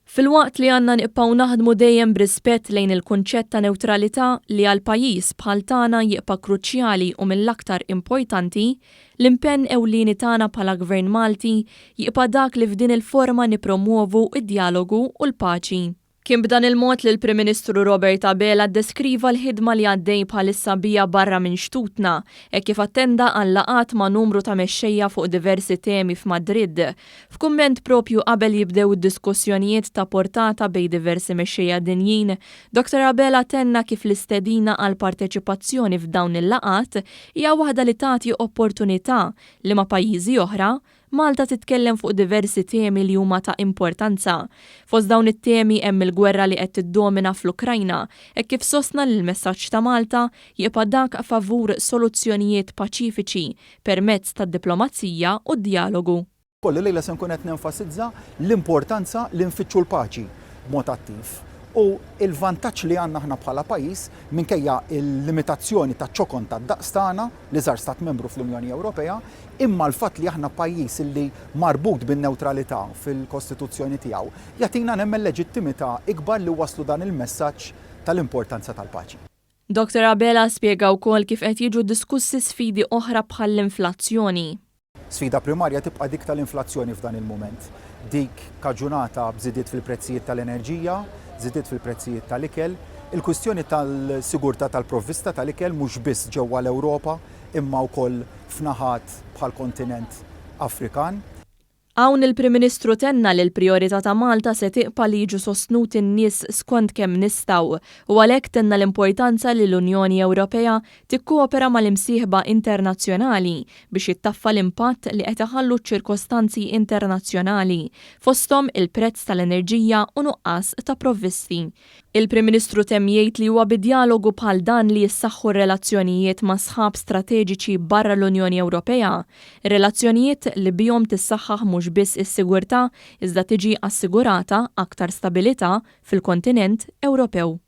Filwaqt li għandna nibqgħu naħdmu dejjem b'rispett lejn il-kunċett ta' newtralità li għal pajjiż bħal tagħna jibqa' kruċjali u mill-aktar importanti, l-impenn ewlieni tagħna bħala Gvern Malti jibqa' dak li f'din il-forma nippromwovu d-djalogu u l-paċi. Kien b'dan il-mod li l-Prim Ministru Robert Abela ddeskriva l-ħidma li għaddej bħalissa biha barra minn xtutna, hekk kif attenda għal laqgħat ma' numru ta' mexxejja fuq diversi temi f'Madrid. F'kumment propju qabel jibdew id-diskussjonijiet ta' portata bejn diversi mexxejja dinjin, Dottor Abela tenna kif l-istedina għall-parteċipazzjoni f'dawn il-laqgħat hija waħda li tagħti opportunità li ma' pajjiżi oħra Malta titkellem fuq diversi temi li huma ta' importanza. Fost dawn it-temi hemm il-gwerra li qed tiddomina fl-Ukrajna, hekk kif sostna li l-messaġġ ta' Malta jibqa' dak favur soluzzjonijiet paċifiċi permezz tad-diplomazija u d-djalogu. Ukoll illejla se nkun qed nenfasizza l-importanza li nfittxu l-paċi b'mod attiv u l-vantaġġ li għandna aħna bħala pajjiż minkejja l-limitazzjoni taċ-ċokon tad-daqs tagħna, l-iżgħar stat membru fl-Unjoni Ewropea, imma l-fatt li aħna pajjiż li marbut bin-newtralità fil-Kostituzzjoni tiegħu, jagħtina nemmen leġittimità ikbar li wasslu dan il-messaġġ tal-importanza tal-paċi. Dottor Abela spjega wkoll kif qed jiġu diskussi sfidi oħra bħall-inflazzjoni. Sfida primarja tibqa' dik tal-inflazzjoni f'dan il-mument, dik kaġunata b'żidiet fil-prezzijiet tal-enerġija, żidiet fil-prezzijiet tal-ikel, il-kwistjoni tal-sigurtà tal-provvista tal-ikel mhux biss ġewwa l-Ewropa imma wkoll f'naħat bħall-kontinent Afrikan. Hawn il-Prim Ministru tenna li l-prijorità ta' Malta se tiqpa' li jiġu sostnuti n-nies skont kemm nistgħu u għalhekk tenna l-importanza li l-Unjoni Ewropea tikkoopera mal-imsieħba internazzjonali biex jittaffa l-impatt li qed iħallu ċ-ċirkostanzi internazzjonali, fosthom il-prezz tal-enerġija u nuqqas ta' provvisti. Il-Prim Ministru temm jgħid li huwa bi djalogu bħal dan li jissaħħu r-relazzjonijiet ma' sħab strateġiċi barra l-Unjoni Ewropea, relazzjonijiet li bihom tissaħħaħ mhux biss is-sigurtà iżda tiġi assigurata aktar stabilità fil-kontinent Ewropew.